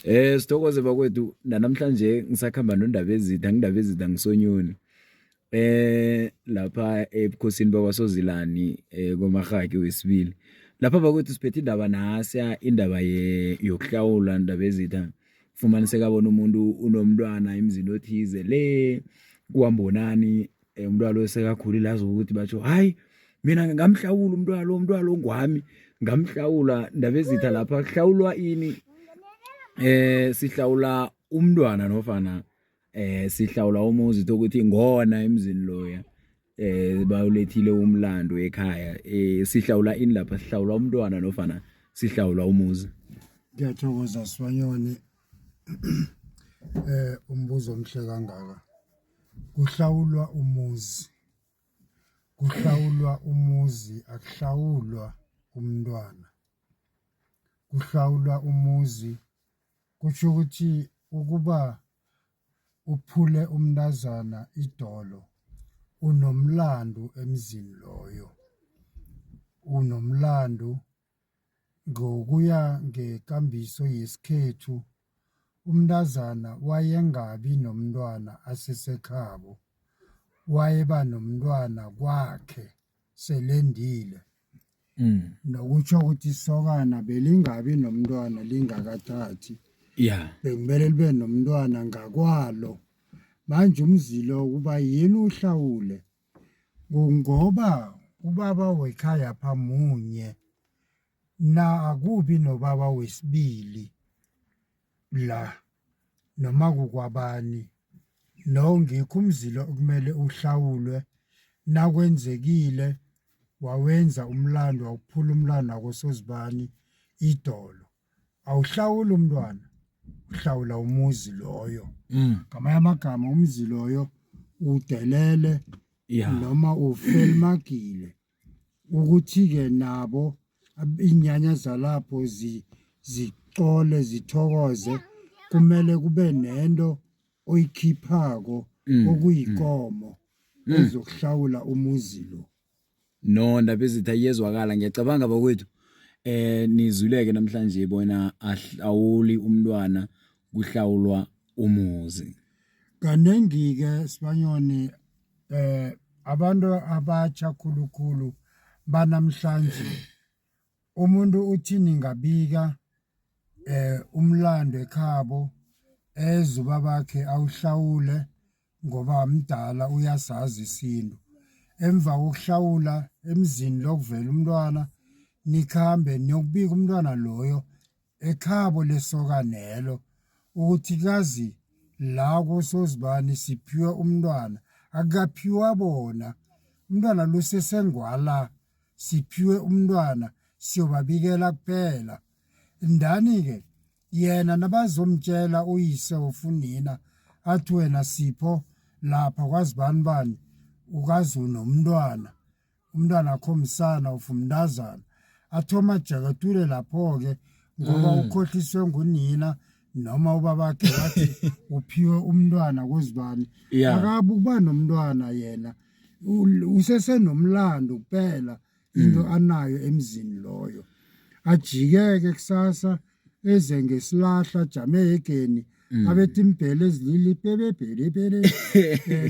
Sithokoze bakwethu, namhlanje ngisakhamba noNdabezitha, ngiNdabezitha ngisonyoni. Lapha ebukhosini bakwaSozilani koMarhagi wesibili. Lapha bakwethu siphethe indaba nasiya, indaba yokuhlawula Ndabezitha. Fumaniseka bona umuntu unomntwana emzini othize le kuwambonani, umntwana lo sekakhulile azi ukuthi batjho hayi mina ngamhlawula umntwana lo, umntwana lo ngwami ngamhlawula. Ndabezitha, lapha kuhlawulwa ini? Sihlawula umntwana nofana sihlawula umuzi ukuthi ngona emzini loya bawulethile umlando ekhaya? Sihlawula ini lapha, sihlawula umntwana nofana sihlawula umuzi? Ngiyathokoza Sibanyoni, umbuzo omhle kangaka. Kuhlawulwa umuzi, kuhlawulwa umuzi, akuhlawulwa umntwana. Kuhlawulwa umuzi kusho ukuthi ukuba uphule umntazana idolo, unomlandu emzini loyo, unomlandu. Ngokuya ngekambiso yesikhethu, umntazana wayengabi nomntwana asesekhabo, wayeba nomntwana kwakhe selendile. Nokutsho ukuthi isokana belingabi nomntwana lingakathathi. Bekumele libe nomntwana ngakwalo. Manje umzilo kuba yini uhlawule? Ngoba ubaba wekhaya pha munye, na akubi nobaba wesibili la noma kukwabani. No ngikho umzilo okumele uhlawulwe nakwenzekile wawenza umlando, wawuphula umlando wakosozibani idolo. Awuhlawuli umntwana, uhlawula umuzi loyo. Ngamanye amagama umzi loyo udelele noma ufelimagile ukuthi-ke nabo inyanya zalapho zicole zithokoze, kumele kube nento oyikhiphako okuyikomo ezokuhlawula umuzi lo. No Ndabezitha, iyezwakala. Ngiyacabanga bakwethu nizwileke namhlanje bona ahlawuli umntwana, kuhlawulwa umuzi. Kanengi-ke Sibanyoni, abantu abatsha khulukhulu banamhlanje, umuntu uthi ningabika umlando ekhabo, eze ubabakhe awuhlawule ngoba mdala uyasazi isintu. Emva kokuhlawula emzini lokuvela umntwana, nikhambe niyokubika umntwana loyo ekhabo lesokanelo ukuthi kazi la kosozibani siphiwe umntwana, akaphiwa bona umntwana lusesengwala, siphiwe umntwana siyobabikela kuphela. Ndani-ke yena nabazomtshela uyise ofunina athi wena Sipho lapha kwazibani bani ukazi unomntwana, umntwana akho msana ufumntazana, athoma jakatule lapho-ke ngoba ukhohliswe ngunina noma ubabakhe wathi uphiwe umntwana kuzibani. Akabi ukuba nomntwana yena, usesenomlando kuphela into anayo emzini loyo. Ajikeke kusasa eze ngesilahla, ajame egeni, abethi imbhele ezilili pebebhele pele,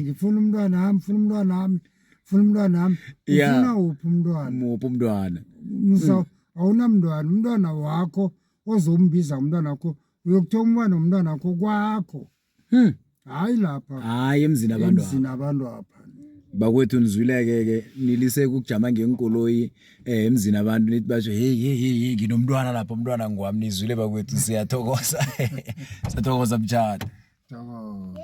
ngifuna umntwana wami, ngifuna umntwana wami, ngifuna umntwana wami. Ufuna uphi umntwana? Muphi umntwana? Musa, awunamntwana. Umntwana wakho ozombiza umntwana wakho, uyokuthoma uba nomntwana wakho kwakho. Hayi lapha. Hayi emzini abantu. Emzini abantu apha. Bakwethu, nizwileke ke, nilise ukujama ngenkoloyi emzini abantu nithi basho hey hey hey hey, nginomntwana lapha, umntwana ngwami. Nizwile bakwethu, siyathokoza, siyathokoza mtshana. Thokoza.